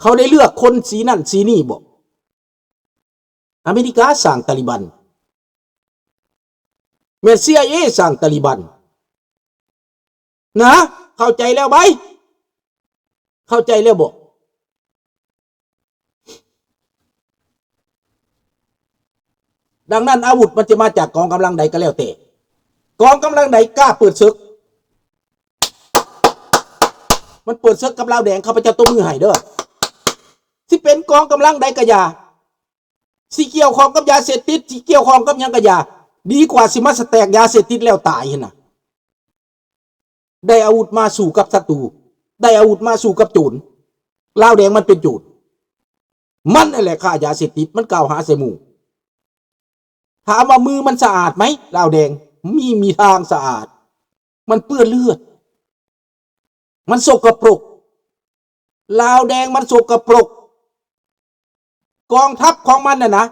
ເຂົາໄດ້ເລືອກຄົນສີນັ້ນສີນີ້ບໍ? ອາເມລິກາສ້າງຕາລີບັນ ແມ່ນ CIA ສ້າງຕາລີບັນນະ. ເຂົ້າໃຈແລ້ວໄບ? ເຂົ້າໃຈແລ້ວບໍ? ດັ່ງນັ້ນ ອາວຸດມັນຈະມາຈາກກອງກຳລັງໃດກໍແລ້ວແຕ່, ກອງກຳລັງໃດກ້າເປີດເສິກ, ມັນເປີດເສິກກັບລາວແດງ, ຂ້າພະເຈົ້າຕົບມືໃຫ້ເດີ້. ຊິເປັນກອງກຳລັງໃດກໍຢ່າ, ຊິກ່ຽວຂ້ອງກັບຢາເສບຕິດ, ຊິກ່ຽວຂ້ອງກັບຫຍັງກໍຢ່າ, ດີກວ່າຊິມາສະແຕກຢາເສບຕິດແລ້ວຕາຍຫັ້ນນະ. ໄດ້ອາວຸດມາສູ້ກັບສັດຕູ, ໄດ້ອາວຸດມາສູ້ກັບໂຈນ. ລາວແດງມັນເປັນໂຈນ, ມັນນັ້ນແຫຼະຄ້າຢາເສບຕິດ, ມັນກ່າວຫາໃສ່ໝູ່. ຖາມວ່າມືມັນສະອາດໄໝ? ລາວແດງມີ ມີທາງສະອາດ, ມັນເປື້ອນເລືອດ, ມັນສົກກະປົກ. ລາວແດງມັນສົກກະປົກ. ກອງທັບຂອງມັນນັ້ນນະ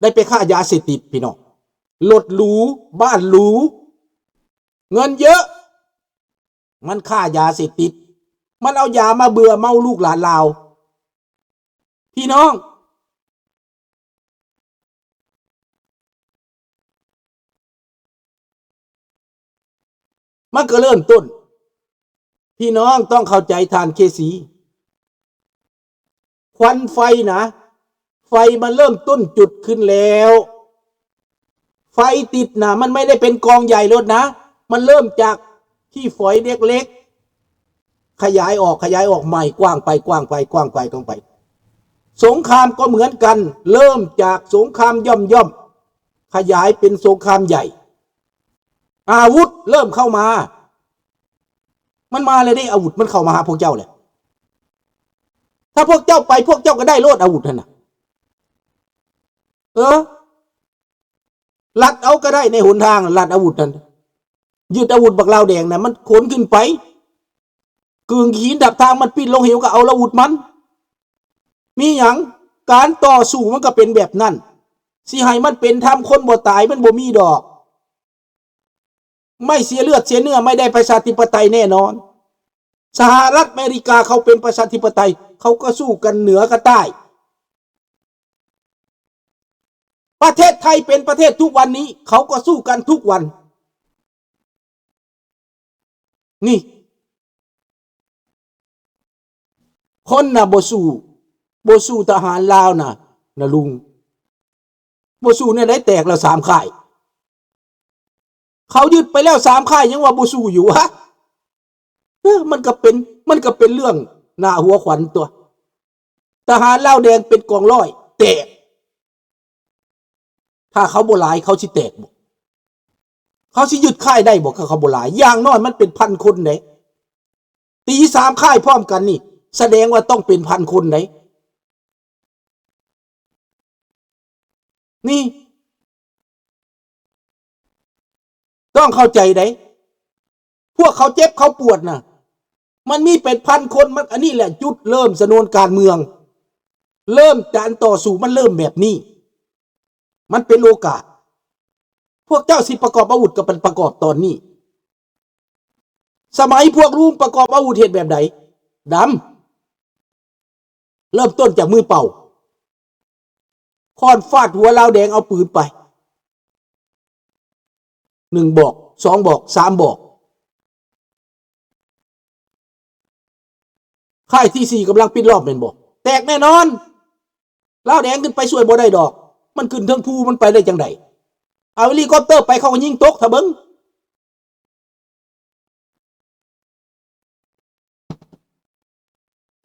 ໄດ້ໄປຄ້າຢາເສບຕິດພີ່ນ້ອງ, ລົດຫຼູ, ບ້ານຫຼູ, ເງິນເຍີະ, ມັນຄ້າຢາເສບຕິດ, ມັນເອົາຢາມາເບື່ອເມົາລູກຫຼານລາວ. ພີ່ນ້ອງ, ມັນກໍເລີ່ມຕົ້ນ, ພີ່ນ້ອງຕ້ອງເຂົ້າໃຈທ່ານເຄສີ, ຄວັນໄຟນະ, ໄຟມັນເລີ່ມຕົ້ນຈຸດຂຶ້ນແລ້ວ. ໄຟຕິດນະ ມັນໄມ່ໄດ້ເປັນກອງໃຫຍ່ໂລດນະ, ມັນເລີ່ມຈາກຂີ້ຝອຍເລັກໆ ຂະຫຍາຍອອກ, ຂະຫຍາຍອອກ, ໃໝ່ກວ້າງໄປ, ກວ້າງໄປ, ກວ້າງໄປ, ກວ້າງໄປ. ສົງຄາມກໍເໝືອນກັນ, ເລີ່ມຈາກສົງຄາມຢ່ອມໆ ຂະຫຍາຍເປັນສົງຄາມໃຫຍ່. ອາວຸດເລີ່ມເຂົ້າມາ, ມັນມາແລ້ວເດ້, ອາວຸດມັນເຂົ້າມາຫາພວກເຈົ້າແລ້ວ. ຖ້າພວກເຈົ້າໄປ, ພວກເຈົ້າກໍໄດ້ໂລດອາວຸດຫັ້ນນະ. ເອີ, ລັດເອົາກໍໄດ້ໃນຫົນທາງ, ລັດອາວຸດຫັ້ນ, ຍຶດອາວຸດບັກລາວແດງນະ, ມັນຂົນຂຶ້ນໄປ, ກືງຫີນທັບທາງ, ມັນປິດລົງເຫວ, ກໍເອົາອາວຸດມັນ. ມີຫຍັງ? ການຕໍ່ສູ້ມັນກໍເປັນແບບນັ້ນ, ຊິໃຫ້ມັນເປັນທຳຄົນບໍ່ຕາຍ, ມັນບໍ່ມີດອກ. ໄມ່ເສຍເລືອດເສຍເນື້ອ, ໄມ່ໄດ້ປະຊາທິປະໄຕແນ່ນອນ. ສະຫະລັດອາເມລິກາເຂົາເປັນປະຊາທິປະໄຕ, ເຂົາກໍສູ້ກັນເໜືອກັບໃຕ້. ປະເທດໄທເປັນປະເທດທຸກວັນນີ້, ເຂົາກໍສູ້ກັນທຸກວັນ. ນີ້ ຄົນນະບໍ່ສູ້, ບໍ່ສູ້ທະຫານລາວນະ, ນະລຸງ. ບໍ່ສູ້ແນວໃດ? ແຕກແລ້ວສາມຄ້າຍ. ເຂົາຍຶດໄປແລ້ວສາມຄ້າຍ ຍັງວ່າບໍ່ສູ້ຢູ່ຫວາ? ເອີ ມັນກໍເປັນ, ມັນກໍເປັນເລື່ອງໜ້າຫົວຂວັນຕົວະ. ທະຫານລາວແດງເປັນກອງຮ້ອຍແຕກ. ຖ້າເຂົາບໍ່ຫຼາຍ ເຂົາຊິແຕກບໍ່? ເຂົາຊິຍຶດຄ້າຍໄດ້ບໍ່ ຖ້າເຂົາບໍ່ຫຼາຍ? ຢ່າງໜ້ອຍມັນເປັນພັນຄົນເດ້. ຕີສາມຄ້າຍພ້ອມກັນນີ້ ສະແດງວ່າຕ້ອງເປັນພັນຄົນເດ້. ນີ້ ຕ້ອງເຂົ້າໃຈເດ້. ພວກເຂົາເຈັບເຂົາປວດນະ ມັນມີເປັນພັນຄົນ. ມັນ ອັນນີ້ແຫຼະຈຸດເລີ່ມຊະນວນການເມືອງ. ເລີ່ມການຕໍ່ສູ້ ມັນເລີ່ມແບບນີ້. ມັນເປັນໂອກາດ. ພວກເຈົ້າຊິປະກອບອາວຸດ ກໍໄປປະກອບຕອນນີ້. ສະໄໝພວກລຸງປະກອບອາວຸດເຮັດແບບໃດ? ດຳ. ເລີ່ມຕົ້ນຈາກມືເປົ່າ. ຄ້ອນຟາດຫົວລາວແດງ ເອົາປືນໄປ ໜຶ່ງບອກ ສອງບອກ ສາມບອກ. ຄ້າຍທີສີ່ກຳລັງປິດລ້ອມແມ່ນບໍ່? ແຕກແນ່ນອນ. ລາວແດງຂຶ້ນໄປຊ່ວຍບໍ່ໄດ້ດອກ. ມັນຂຶ້ນເທິງພູ ມັນໄປໄດ້ຈັ່ງໃດ? ເອົາເຮລິຄອບເຕີໄປ ເຂົາກໍຍິງຕົກ ຖ້າເບິ່ງ.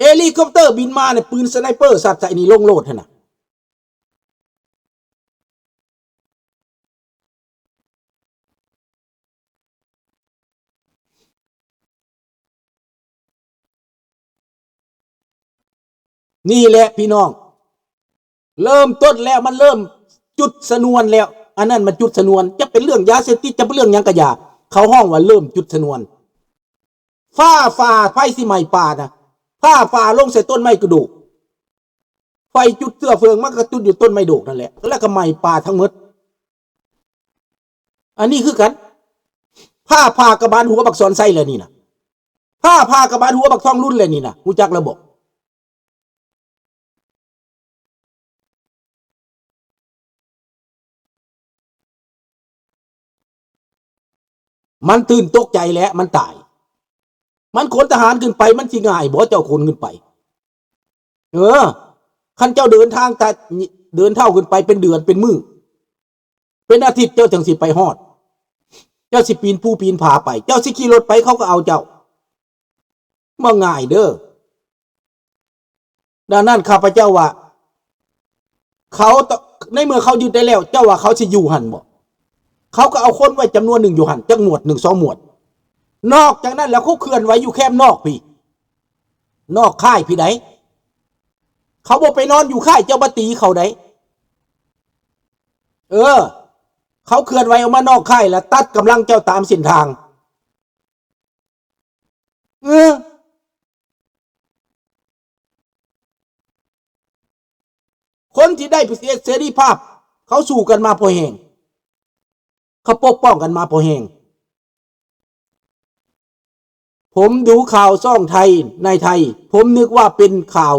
ເຮລິຄອບເຕີບິນມານີ້ ປືນສະໄນເປີຊັດໃສ່ນີ້ລົງໂລດຫັ້ນນະ. ນີ້ແຫຼະພີ່ນ້ອງ ເລີ່ມຕົ້ນແລ້ວ ມັນເລີ່ມຈຸດຊະນວນແລ້ວ. ອັນນັ້ນມັນຈຸດຊະນວນ ຈະເປັນເລື່ອງຢາເສບຕິດ ຈະເປັນເລື່ອງຫຍັງກະຢ່າ ເຂົາຮ້ອງວ່າເລີ່ມຈຸດຊະນວນ. ຟ້າຜ່າ ໄຟຊິໄໝ້ປ່ານະ ຟ້າຜ່າລົງໃສ່ຕົ້ນໄມ້ກະໂດກ. ໄຟຈຸດເຊື້ອເພີງ ມັນກະຈຸດຢູ່ຕົ້ນໄມ້ໂດກນັ້ນແຫຼະ ແລ້ວກະໄໝ້ປ່າທັງໝົດ. ອັນນີ້ຄືກັນ ຟ້າຜ່າກະບານຫົວບັກສອນໄຊແຫຼະນີ້ນະ ຟ້າຜ່າກະບານຫົວບັກທອງລຸນແຫຼະນີ້ນະ ຮູ້ຈັກແລ້ວບໍ່? ມັນຕື່ນຕົກໃຈແຫຼະ ມັນຕາຍ. ມັນຂົນທະຫານຂຶ້ນໄປ ມັນຊິງ່າຍບໍ່ ເຈົ້າຂົນຂຶ້ນໄປ? ເອີ ຄັນເຈົ້າເດີນທາງຕາ ເດີນເທົ້າຂຶ້ນໄປເປັນເດືອນເປັນມື້ ເປັນອາທິດ ເຈົ້າຈັ່ງຊິໄປຮອດ. ເຈົ້າຊິປີນພູປີນຜາໄປ ເຈົ້າຊິຂີ່ລົດໄປ ເຂົາກໍເອົາເຈົ້າ. ບໍ່ງ່າຍເດີ້. ດັ່ງນັ້ນ ຂ້າພະເຈົ້າວ່າ ເຂົາ ໃນເມື່ອເຂົາຍຶດໄດ້ແລ້ວ ເຈົ້າວ່າເຂົາຊິຢູ່ຫັ້ນບໍ່? ເຂົາກໍເອົາຄົນໄວ້ຈຳນວນໜຶ່ງຢູ່ຫັ້ນ ຈັກໝວດ ໜຶ່ງສອງໝວດ. ນອກຈາກນັ້ນແລ້ວ ເຂົາເຄື່ອນໄຫວຢູ່ແຄມນອກພີ້ ນອກຄ້າຍພີ້ໃດ໋. ເຂົາບໍ່ໄປນອນຢູ່ຄ້າຍ ເຈົ້າມາຕີເຂົາໃດ໋. ເອີ ເຂົາເຄື່ອນໄຫວອອກມານອກຄ້າຍ ແລ້ວຕັດກຳລັງເຈົ້າຕາມເສັ້ນທາງ. ເອີ ຄົນທີ່ໄດ້ສິດເສລີພາບ ເຂົາສູ້ກັນມາພໍແຮງ ເຂົາປົກປ້ອງກັນມາພໍແຮງ. ຜົມດູຂ່າວຊ່ອງໄທ ໃນໄທ ຜົມນຶກວ່າເປັນຂ່າວ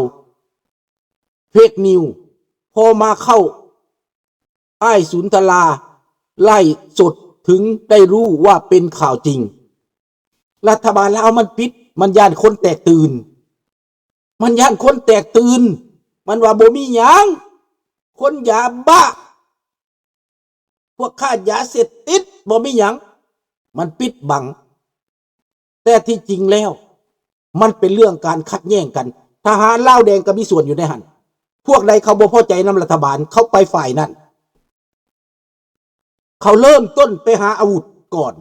ເຟກນິວ ພໍມາເຂົ້າອ້າຍສຸນທະລາໄລຟ໌ສົດ ເຖິງໄດ້ຮູ້ວ່າເປັນຂ່າວຈິງ. ລັດຖະບານລາວມັນປິດ ມັນຢ້ານຄົນແຕກຕື່ນ ມັນຢ້ານຄົນແຕກຕື່ນ ມັນວ່າບໍ່ມີຫຍັງ ຄົນຢາບ້າ ພວກຄ້າຢາເສບຕິດ ບໍ່ມີຫຍັງ ມັນປິດບັງ. ແຕ່ທີ່ຈິງແລ້ວ ມັນເປັນເລື່ອງການຂັດແຍ່ງກັນ. ທະຫານລາວແດງກໍມີສ່ວນຢູ່ໃນຫັ້ນ. ພວກໃດເຂົາບໍ່ພໍໃຈນຳລັດຖະບານ ເຂົາໄປຝ່າຍນັ້ນ. ເຂົາເລີ່ມຕົ້ນໄປຫາອາວຸດກ່ອນ.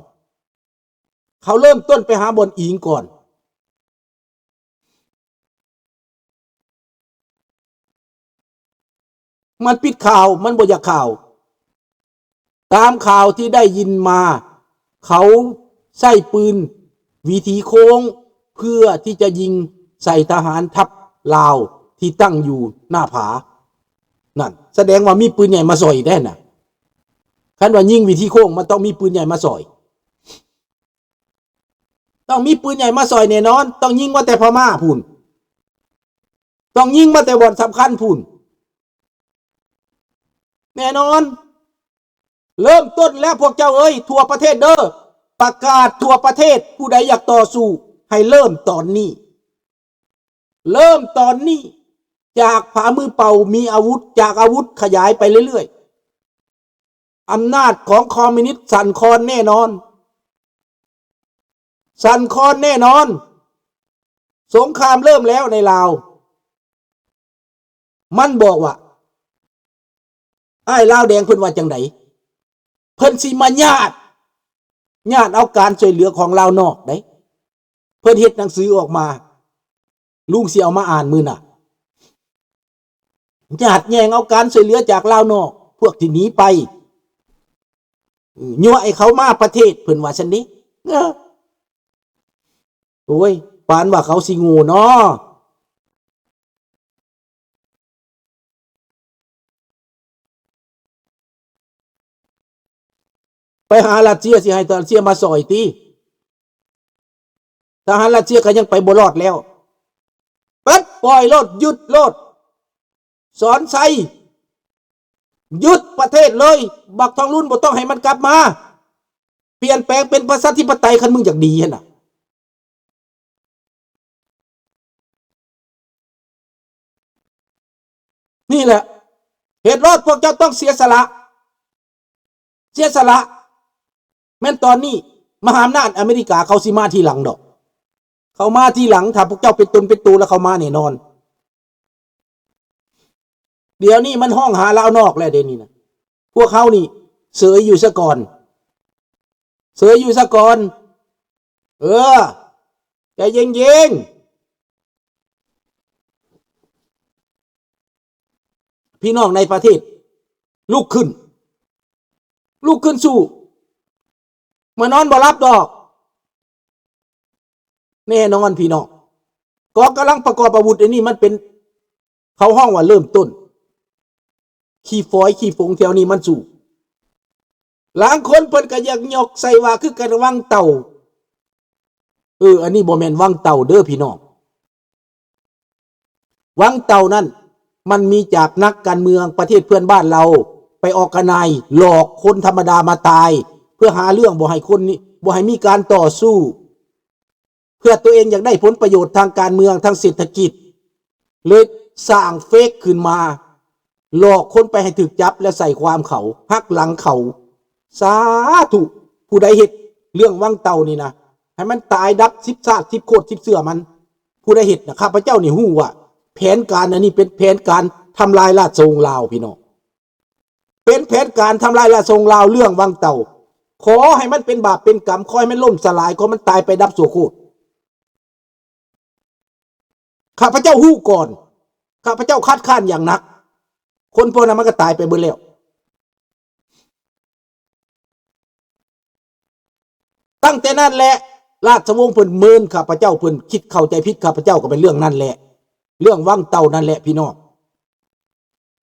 ເຂົາເລີ່ມຕົ້ນໄປຫາບ່ອນອີງກ່ອນ. ມັນປິດຂ່າວ ມັນບໍ່ຢາກຂ່າວ. ຕາມຂ່າວທີ່ໄດ້ຍິນມາ ເຂົາໃຊ້ປືນວິຖີໂຄ້ງ ເພື່ອທີ່ຈະຍິງໃສ່ທະຫານທັບລາວທີ່ຕັ້ງຢູ່ໜ້າຜານັ້ນ. ສະແດງວ່າມີປືນໃຫຍ່ມາຊ່ອຍແດ່ນະ. ຄັນວ່າຍິງວິຖີໂຄ້ງ ມັນຕ້ອງມີປືນໃຫຍ່ມາຊ່ອຍ. ຕ້ອງມີປືນໃຫຍ່ມາຊ່ອຍແນ່ນອນ. ຕ້ອງຍິງມາແຕ່ພະມ້າພຸ້ນ. ຕ້ອງຍິງມາແຕ່ບ່ອນສຳຄັນພຸ້ນ ແນ່ນອນ. ເລີ່ມຕົ້ນແລ້ວພວກເຈົ້າເອີຍ ທົ່ວປະເທດເດີ້. ປະກາດທົ່ວປະເທດ ຜູ້ໃດຢາກຕໍ່ສູ້ ໃຫ້ເລີ່ມຕອນນີ້. ເລີ່ມຕອນນີ້ ຈາກຝາມືເປົ່າມີອາວຸດ ຈາກອາວຸດຂະຫຍາຍໄປເລື້ອຍໆ. ອຳນາດຂອງຄອມມິວນິດສັ່ນຄອນແນ່ນອນ. ສັ່ນຄອນແນ່ນອນ. ສົງຄາມເລີ່ມແລ້ວໃນລາວ. ມັນບອກວ່າ ອ້າຍລາວແດງເພິ່ນວ່າຈັ່ງໃດ? ເພິ່ນຊິມາຍາດ ຍາດເອົາການຊ່ວຍເຫຼືອຂອງລາວນອກເດ້. ເພິ່ນເຮັດໜັງສືອອກມາ ລຸງຊິເອົາມາອ່ານມື້ໜ້າ. ຍາດແຍ່ງເອົາການຊ່ວຍເຫຼືອຈາກລາວນອກ ພວກທີ່ໜີໄປ. ເອີ ຍົວະໃຫ້ເຂົາມາປະເທດ ເພິ່ນວ່າຊັ້ນເດ້. ເອີ ໂອ້ຍ ປານວ່າເຂົາຊິໂງ່ເນາະ. ໄປຫາຣັດເຊຍ ຊິໃຫ້ຣັດເຊຍມາຊ່ອຍຕິ? ທະຫານຣັດເຊຍກໍຍັງໄປບໍ່ລອດແລ້ວ. ປັດປ່ອຍໂລດ, ຢຸດໂລດ. ສອນໄຊ ຢຸດປະເທດເລີຍ. ບັກທອງລຸນບໍ່ຕ້ອງໃຫ້ມັນກັບມາ. ປ່ຽນແປງເປັນປະຊາທິປະໄຕ ຄັນມຶງຢາກດີຫັ້ນນະ. ນີ້ແຫຼະ ເຮັດໂລດ. ພວກເຈົ້າຕ້ອງເສຍສະຫຼະ. ເສຍສະຫຼະ. ແມ່ນຕອນນີ້ມະຫາອຳນາດອາເມລິກາເຂົາຊິມາທີຫຼັງດອກ. ເຂົາມາທີຫຼັງ. ຖ້າພວກເຈົ້າເປັນຕົນເປັນໂຕແລ້ວ ເຂົາມາແນ່ນອນ. ດຽວນີ້ມັນຮ້ອງຫາລາວນອກແລ້ວເດນີ້ນະ. ພວກເຮົານີ້ເສີຍຢູ່ຊະກ່ອນ. ເສີຍຢູ່ຊະກ່ອນ. ເອີ ໃຈເຢັນໆ. ພີ່ນ້ອງໃນປະເທດ ລຸກຂຶ້ນ, ລຸກຂຶ້ນສູ້. ມານອນບໍ່ຫຼັບດອກ. ແນ່ນອນພີ່ນ້ອງ, ກອງກຳລັງປະກອບອາວຸດອັນນີ້ ມັນເປັນ ເຂົາຮ້ອງວ່າເລີ່ມຕົ້ນ. ຂີ້ຝອຍຂີ້ຝົງແຖວນີ້ມັນສູ້. ລາງຄົນເພິ່ນກໍຢາກຍົກໃສ່ວ່າຄືກັນວັງເຕົ່າ. ເອີ ອັນນີ້ບໍ່ແມ່ນວັງເຕົ່າເດີ້ພີ່ນ້ອງ. ວັງເຕົ່ານັ້ນ ມັນມີຈາກນັກການເມືອງປະເທດເພື່ອນບ້ານລາວ ໄປ organize ຫຼອກຄົນທຳມະດາມາຕາຍ, ໄ ພື່ອຫາເລື່ອງ ບໍ່ໃຫ້ຄົນນີ້ ບໍ່ໃຫ້ມີການຕໍ່ສູ້ ເພື່ອຕົວເອງຢາກໄດ້ຜົນປະໂຫຍດທາງການເມືອງ ທາງເສດຖະກິດ ເລີຍສ້າງເຟກຂຶ້ນມາ ຫຼອກຄົນໄປໃຫ້ຖືກຈັບ ແລະໃສ່ຄວາມເຂົາ ຫັກຫຼັງເຂົາ. ສາທຸ! ຜູ້ໃດເຮັດເລື່ອງວັງເຕົ່ານີ້ນະ ໃຫ້ມັນຕາຍດັບສິບຊາດສິບໂຄດສິບເຊື້ອມັນ. ຜູ້ໃດເຮັດນະ ຂ້າພະເຈົ້ານີ້ຮູ້ວ່າແຜນການອັນນີ້ເປັນແຜນການທຳລາຍລາຊະວົງລາວ ພີ່ນ້ອງ. ເປັນແຜນການທຳລາຍລາຊະວົງລາວເລື່ອງວັງເຕົ່າ. ຂໍໃຫ້ມັນເປັນບາບເປັນກຳ, ຂໍໃຫ້ມັນລົ້ມສະຫຼາຍ, ຂໍໃຫ້ມັນຕາຍໄປດັບຊົ່ວໂຄດ. ຂ້າພະເຈົ້າຮູ້ກ່ອນ, ຂ້າພະເຈົ້າຄັດຄ້ານຢ່າງໜັກ. ຄົນພວກນັ້ນມັນກໍຕາຍໄປເບິດແລ້ວ. ຕັ້ງແຕ່ນັ້ນແຫຼະ ລາຊະວົງເພິ່ນເມີນຂ້າພະເຈົ້າ, ເພິ່ນຄິດເຂົ້າໃຈຜິດຂ້າພະເຈົ້າ ກໍເປັນເລື່ອງນັ້ນແຫຼະ, ເລື່ອງວັງເຕົ່ານັ້ນແຫຼະ ພີ່ນ້ອງ.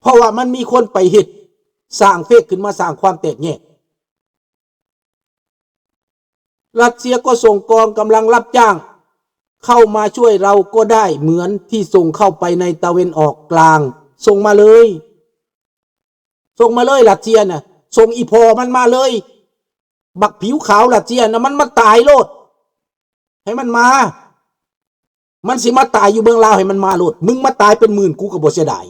ເພາະວ່າມັນມີຄົນໄປເຮັດ ສ້າງເຟກຂຶ້ນມາ ສ້າງຄວາມແຕກແຍກ. ຣັດເຊຍກໍສົ່ງກອງກຳລັງຮັບຈ້າງເຂົ້າມາຊ່ວຍເຮົາກໍໄດ້ ເໝືອນທີ່ສົ່ງເຂົ້າໄປໃນຕາເວັນອອກກາງ. ສົ່ງມາເລີຍ. ສົ່ງມາເລີຍຣັດເຊຍນະ, ສົ່ງອີ່ພໍ່ມັນມາເລີຍ. ບັກຜິວຂາວຣັດເຊຍນະ, ມັນມາຕາຍໂລດ. ໃຫ້ມັນມາ. ມັນຊິມາຕາຍຢູ່ເມືອງລາວ, ໃຫ້ມັນມາໂລດ. ມຶງມາຕາຍເປັນໝື່ນ ກູກໍບໍ່ເສຍດາຍ.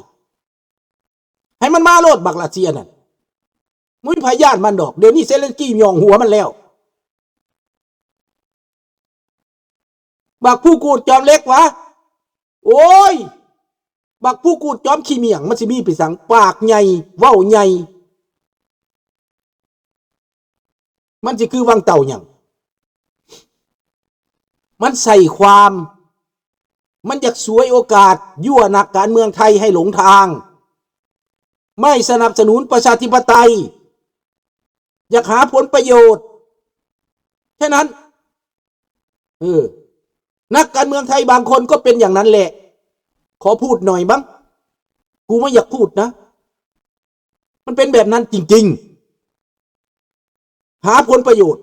ໃຫ້ມັນມາໂລດ ບັກຣັດເຊຍນັ້ນ. ບໍ່ມີໃຜຢ້ານມັນດອກ. ດຽວນີ້ເຊເລັນສກີຫຍ້ອງຫົວມັນແລ້ວ. ບັກຜູ້ກູດຈອມເຫຼັກຫວາ? ໂອ້ຍ ບັກຜູ້ກູດຈອມຂີ້ໝ້ຽງ ມັນຊິມີໄປສັງ? ປາກໃຫຍ່ ເວົ້າໃຫຍ່ ມັນຊິຄືວັງເຕົ່າຫຍັງ? ມັນໃສ່ຄວາມ ມັນຢາກສວຍໂອກາດ ຍົວະນັກການເມືອງໄທໃຫ້ຫຼົງທາງ. ໄມ່ສະໜັບສະໜູນປະຊາທິປະໄຕ, ຢາກຫາຜົນປະໂຫຍດ. ແຄ່ນັ້ນ. ເອີ ນັກການເມືອງໄທບາງຄົນກໍເປັນຢ່າງນັ້ນແຫຼະ. ຂໍພູດໜ່ອຍບັ້ງ. ກູບໍ່ຢາກພູດນະ. ມັນເປັນແບບນັ້ນຈິງໆ. ຫາຜົນປະໂຫຍດ.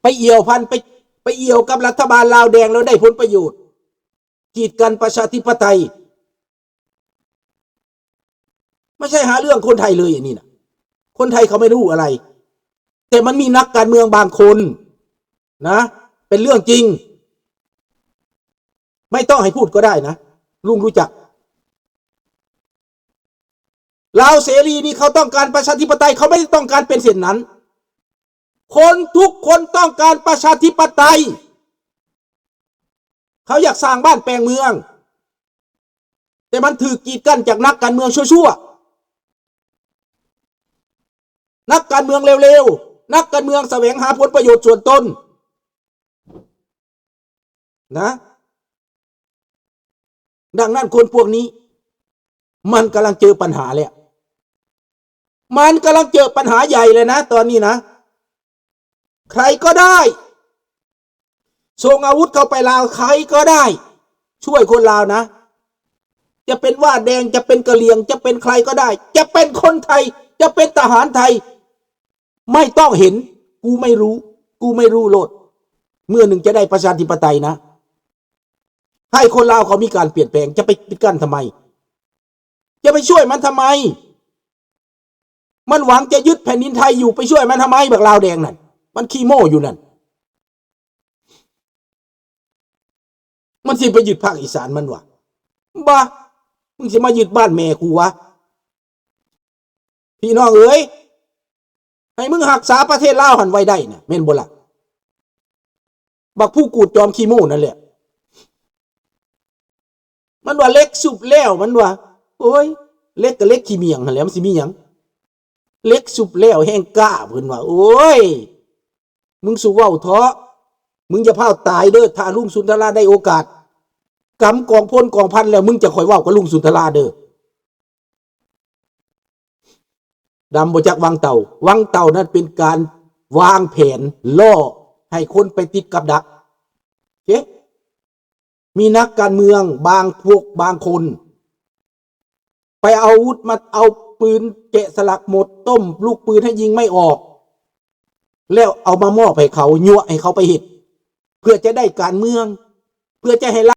ໄປອ່ຽວພັນ, ໄປ, ໄປອ່ຽວກັບລັດຖະບານລາວແດງແລ້ວໄດ້ຜົນປະໂຫຍດ. ກີດກັນປະຊາທິປະໄຕ. ไม่ใช่หาเรื่องคนไทยเลย อันนี้นะ คนไทยเขาไม่รู้อะไร แต่มันมีนักการเมืองบางคนนะ เป็นเรื่องจริง ไม่ต้องให้พูดก็ได้นะ ลุงรู้จัก ลาวเสรีนี่เขาต้องการประชาธิปไตย เขาไม่ได้ต้องการเป็นเช่นนั้น คนทุกคนต้องการประชาธิปไตย เขาอยากสร้างบ้านแปลงเมือง แต่มันถูกกีดกั้นจากนักการเมืองชั่วๆ นักการเมืองเลวๆ นักการเมืองแสวงหาผลประโยชน์ส่วนตน นะ ดังนั้นคนพวกนี้ มันกำลังเจอปัญหาแล้ว มันกำลังเจอปัญหาใหญ่เลยนะ ตอนนี้นะ ใครก็ได้ ส่งอาวุธเข้าไปลาว ใครก็ได้ ช่วยคนลาวนะ จะเป็นว่าแดง จะเป็นกะเหรี่ยง จะเป็นใครก็ได้ จะเป็นคนไทย จะเป็นทหารไทย ไม่ต้องเห็น กูไม่รู้ กูไม่รู้โลด เมื่อหนึ่งจะได้ประชาธิปไตยนะ ให้คนลาวเขามีการเปลี่ยนแปลง จะไปปิดกั้นทำไม จะไปช่วยมันทำไม มันหวังจะยึดแผ่นดินไทยอยู่ ไปช่วยมันทำไม บักลาวแดงนั่น มันขี้โม้อยู่นั่น มันสิไปยึดภาคอีสานมันวะ บ่ มึงสิมายึดบ้านแม่กูวะ พี่น้องเอ๋ย ให้มึงรักษาประเทศลาวหั่นไว้ได้นะ แม่นบ่ล่ะ บักผู้กูดจอมขี้โม้นั่นแหละ มันว่าเหล็กสุบแล้ว มันว่า โอ๊ย เหล็กก็เหล็กขี้เมี่ยงหั่นแหละ มันสิมีหยัง เหล็กสุบแล้วแฮงกล้า เพิ่นว่า โอ๊ย มึงสุเว้าเถาะ มึงอย่าพร้าวตายเด้อ ถ้าลุงสุนทราได้โอกาส กำกองพลกองพันแล้ว มึงจะค่อยเว้ากับลุงสุนทราเด้อ ดำบ่จักวังเต่า วังเต่านั้นเป็นการวางแผนล่อให้คนไปติดกับดัก โอเค มีนักการเมืองบางพวกบางคน ไปเอาอาวุธมา เอาปืนแกะสลักหมด ต้มลูกปืนให้ยิงไม่ออก แล้วเอามามอบให้เขา ยั่วให้เขาไปเฮ็ด เพื่อจะได้การเมือง เพื่อจะให้ล